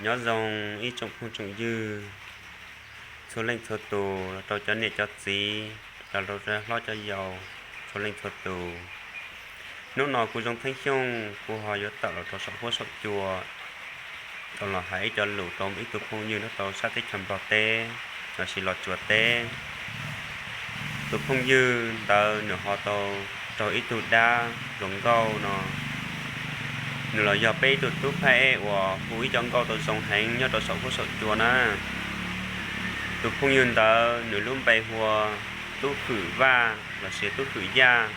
Nyob zoo ib tsoom phooj tsoom ywg txhua leej txhua tus, rau cov niam cov txiv, rau cov hlob cov yau txhua leej txhua tus. Hnub no kuv Zoo Theeb Xyooj kuv ho yuav tawm los rau saum huab saum cua, tau los hais ib co lus rau ib tug phooj ywg nyob rau sab teb chaws Nplog teb, los sis Los Tsuas teb. Tus phooj ywg ntawd nws ho tau raug ib tug dab hluas nkauj no, nws los yog peb ib tug tub phab ej uas hu ib co nkauj tau zoo heev nyob rau saum huab saum cua na. Tus phooj ywg ntawd nws lub npe hu ua Tub Hwm Vaj los sis Tub Hwm Yaj.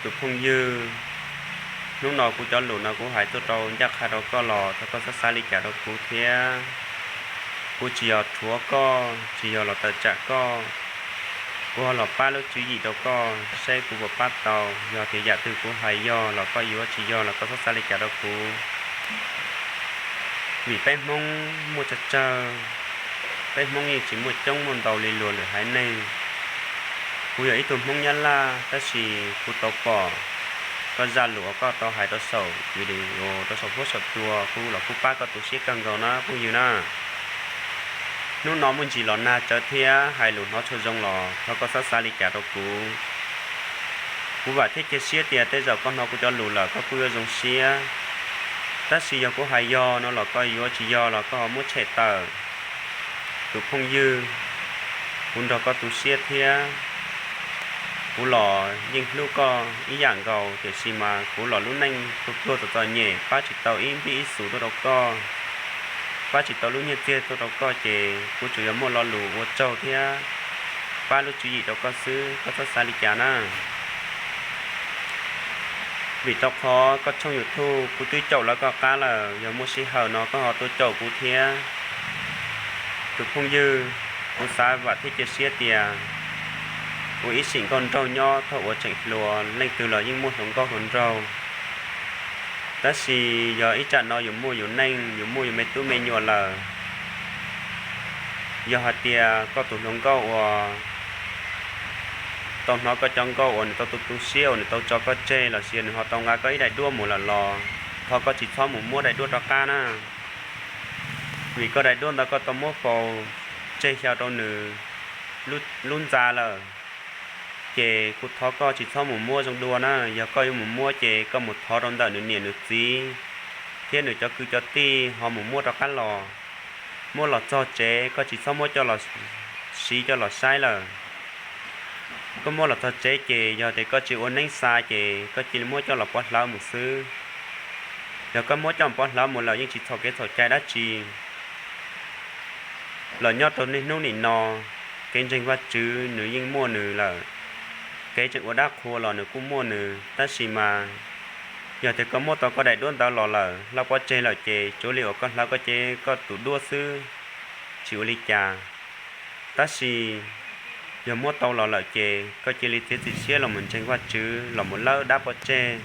Tus phooj ywg, hnub no kuv cov lus no kuv hais tuaj rau ncaj qha rau koj los thov koj txhob xav li cas rau kuv thiab. Kuv tsis yog rhuav koj, tsis yog los tawm tsam koj. Kuv ho los pab lub tswv yim rau koj saib kuv puas pab tau. Yog tias yam twg kuv hais yog los koj yuav, tsis yog los koj txhob xav li cas rau kuv. Vim peb Hmoob muaj tsawg tsawg, peb Hmoob yeej tsis muaj coob muaj ntau li luag lwm haiv neeg. Kuv yog ib tug Hmoob Nyab Laj tab sis kuv tau pom koj zaj lus uas koj tau hais rau saum, rau saum huab saum cua, kuv los kuj pab koj tu siab kawg nkaus na phooj ywg na. Hnub no muaj ntsis los nag tsawv thiab hais lus hnov tsis zoo los thov koj txhob xav li cas rau kuv. Kuv vam thiab cia siab tias tej zaum koj hnov kuv cov lus lawm koj kuj yuav zoo siab. Tab sis yog kuv hais yog no los koj yuav, tsis yog los koj ho muab tshem tawm. Tus phooj ywg, kuv nrog koj tu siab thiab. Kuv los yeej hlub koj ib yam nkaus, tiam sis mas kuv los lub neej tuag tuag txom txom nyem, pab tsis tau ib npib ib xus tuaj rau koj, pab tsis tau lub nyiaj txiag tuaj rau koj, ces kuv tsuas yog muaj lo lus ua tsaug thiab pab lub tswv yim rau koj xwb, koj txhob xav li cas na. Vim rau qhov koj tshooj YouTube kuv twb caum lawv koj qab lawm, yog muaj sij hawm no koj ho tuaj caum kuv thiab. Tus phooj ywg, kuv xav vam thiab cia siab tias kuv ib sim nkauj nraug nyob thaum uas tseem hluas, leej twg los yeej muaj hluas nkauj hluas nraug. Tab sis yog ib tsam no yus muaj yus neej, yus muaj yus me tub me nyuam lawm, yog hais tias koj tus hluas nkauj uas tau hnov koj cov nkauj uas nws tau tu tu siab uas nws tau tso koj tseg los sis nws ho tau nqa koj ib daim duab mus lawm los thov koj tsis txhob mus muab daim duab rov qab na. Vim koj daim duab ntawd koj tau muab faus tseg xyaw rau nws lub ntxa lawm, ces kuv thov koj tsis txhob mus muab zoo dua na. Yog koj yuav mus muab ces koj mus thov rau ntawm nws niam nws txiv thiab nws cov kwv cov tij ho mus muab rov qab los. Muab los txog tsev koj tsis txhob muab coj los siv coj los saib lawm. Koj muab los txog tsev ces yog tias koj tsis ua neeb xa ces koj cia li muab coj los pov hlawv mus xwb. Yog koj muab coj pov hlawv mus lawm yeej tsis txhaum kev txhaum cai dab tsi. Los nyob rau niaj hnub nim no, kev ntseeg Vajtswv nws yeej muaj nws lawm, kev tseem ua dab qhuas los nws kuj muaj nws, tab sis mas yog tias koj muab tau koj daim duab ntawd los lawm, hlawv pov tseg lawm ces tsuav li uas koj hlawv koj cev koj tus duab xwb, tsis ua li cas. Tab sis yog muab tau los lawm ces koj cia li txiav txim siab los mus ntseeg Vajtswv, los mus lawb dab pov tseg,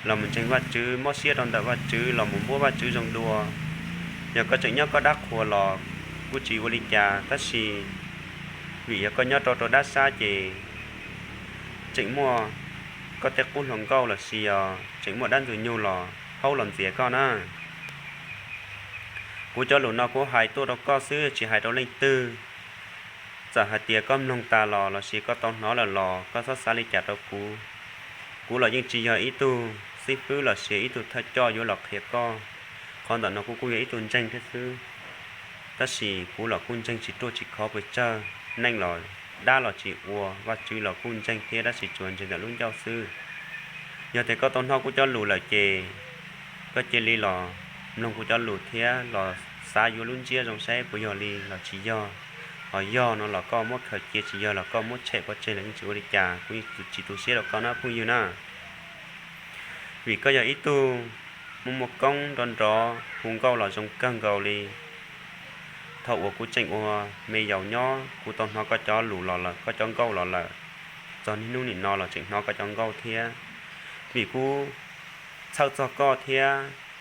los mus ntseeg Vajtswv, mob siab rau ntawm Vajtswv, los mus npuab Vajtswv zoo dua. Yog koj tseem nyob koj dab qhuas los kuj tsis ua li cas, tab sis vim yog koj nyob rau rau dab sab ces tseem muaj koj tej qub hluas nkauj los sis yog tseem muaj dab ntxwg nyoog los haub los ntxias koj na. Kuv cov lus no kuv hais tuaj rau koj xwb tsis hais rau leej twg. Txawm hais tias koj mloog tas los los sis koj tau hnov lawm los koj txhob xav li cas rau kuv. Kuv los yeej tsis yog ib tug xib fwb los sis ib tug thawj coj yuav los qhia koj, qhov ntawm no kuv kuj yog ib tug ntseeg thiab xwb. Tab sis kuv los kuj ntseeg tsis ruaj tsis khov pes tsawg, neej los dab los tsis ua, Vajtswv los kuj ntseeg thiab tab sis tsuas ntseeg ntawm lub ncauj xwb. Yog tias koj tau hnov kuv cov lus lawm ces koj cia li los mloog kuv cov lus thiab los xav yuav lub ntsiab zoo saib puas yog li los tsis yog. Ho yog no los koj muab khaws cia, tsis yog los koj muab tshem pov tseg los yeej tsis ua li cas, kuv yeej tsis tu siab rau koj na phooj ywg na. Vim koj yog ib tug muaj muaj koob nrov nrov, hu nkauj los zoo kawg nkaus li. Thaum uas kuv tseem ua me yaus nyob kuv tau hnov koj cov lus los lawm, koj cov nkauj los lawm, txog niaj hnub nim no los tseem hnov koj cov nkauj thiab. Vim kuv txhawj txog koj thiab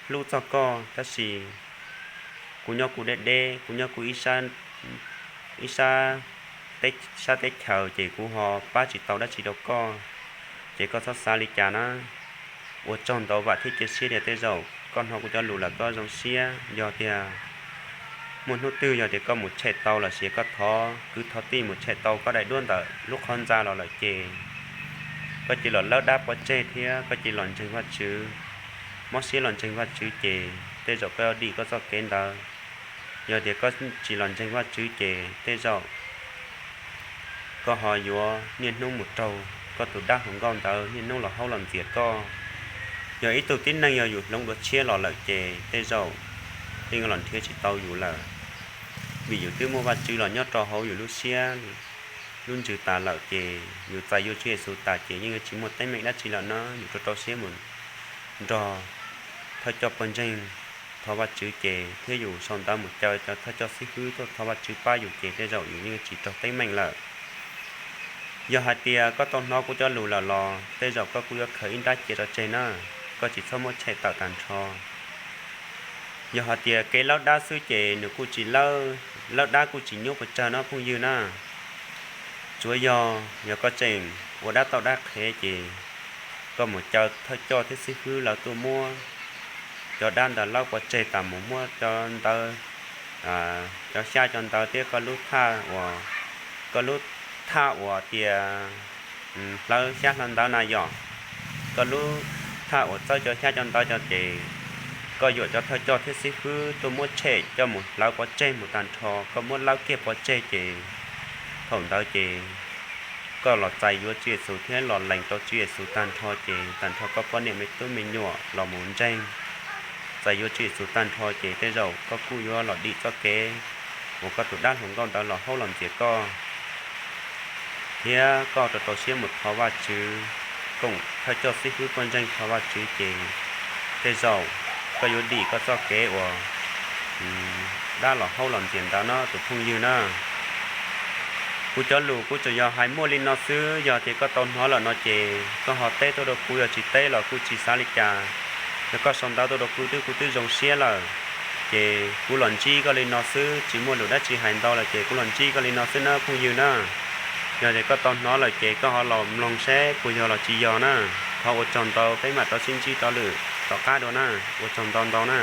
hlub txog koj, tab sis kuv nyob kuv deb deb, kuv nyob kuv ib sab, sab teb chaws ces kuv ho pab tsis tau dab tsi rau koj, ces koj txhob xav li cas na. Ua tsaug ntau, vam thiab cia siab tias tej zaum koj hnov kuv cov lus lawm koj zoo siab. Yog tias muaj hnub twg yog tias koj mus tshem tau los sis koj thov kwv thov tij mus tshem tau koj daim duab ntawm lub qhov ntxa los lawm ces koj cia li los lawb dab pov tseg thiab koj cia li los ntseeg Vajtswv, mob siab los ntseeg Vajtswv ces tej zaum koj yuav dim koj txoj kev ntawd. Yog tias koj tsis los ntseeg Vajtswv ces tej zaum koj ho yuav niaj hnub mus raug koj tus dab hluas nkauj ntawd niaj hnub los haub los ntxias koj. Yog ib tug tib neeg yog yus hloov dua tshiab los lawm ces tej zaum yeej los nrhiav tsis tau yus lawm, vim yus twb muaj Vajtswv los nyob rau hauv yus lub siab lub ntsws tas lawm ces yus txais yuav Tswv Yexus tas ces yeej yuav tsis muaj teeb meem dab tsi lawm na. Yus rau rau siab mus nrog thawj coj pawg ntseeg thov Vajtswv ces thiab yus sau ntawv mus caw cov thawj coj xib hwb tuaj thov Vajtswv pab yus ces tej zaum yus yeej tsis raug teeb meem lawm. Yog hais tias koj tau hnov kuv cov lus lawm los tej zaum koj kuj yuav khaws ib nrab cia rau tseg na, koj tsis txhob muab tshem tawm tag nrho. Yog hais tias kev lawb dab xwb ces nws kuj tsis lawb, lawb dab kuj tsis nyuaj pes tsawg no phooj ywg na. Tsuav yog, yog koj tseem ua dab tau dab qhev ces koj mus caw thawj coj thiab xib hwb lawv tuaj muab cov dab ntawd lawb pov tseg tas mus muab cov ntawv, cov xyab cov ntawv thiab koj lub thaj uas, koj lub thaj uas tias hlawv xyab hlawv ntawv na yom, koj lub thaj uas txawb cov xyab cov ntawv cov ces koj yuam cov thawj coj thiab xib hwb tuaj muab tshem coj mus hlawv pov tseg mus tag nrho, koj muab lawb kiag pov tseg ces thaum ntawd ces koj los txais yuav Tswv Yexus thiab los lees rau Tswv Yexus tag nrho ces tag nrho koj poj niam me tub me nyuam los mus ntseeg, txais yuav Tswv Yexus tag nrho ces tej zaum koj kuj yuav los dim txoj kev uas koj tus dab hluas nkauj ntawd los haub los ntxias koj. Thiab koj rau rau siab mus thov Vajtswv, koom thawj coj xib hwb pawg ntseeg thov Vajtswv ces tej zaum koj yuav dim koj txoj kev uas dab los haub los ntxias ntawd no tus phooj ywg na. Kuv cov lus kuv tsuas yog hais muaj li no xwb, yog tias koj tau hnov lawm no ces koj ho teb tuaj rau kuv, yog tsis teb los kuj tsis xav li cas. Yog koj sau ntawv tuaj rau kuv twb kuv twb zoo siab lawm. Ces kuv los ntsib koj li no xwb, tsis muaj lus dab tsi hais ntau lawm ces kuv los ntsib koj li no xwb na phooj ywg na. Yog tias koj tau hnov lawm ces koj ho los mloog seb puas yog los tsis yog na. Thov ua tsaug ntau, peb mam rov sib ntsib rov lwm tom qab dua na. Ua tsaug ntau ntau na.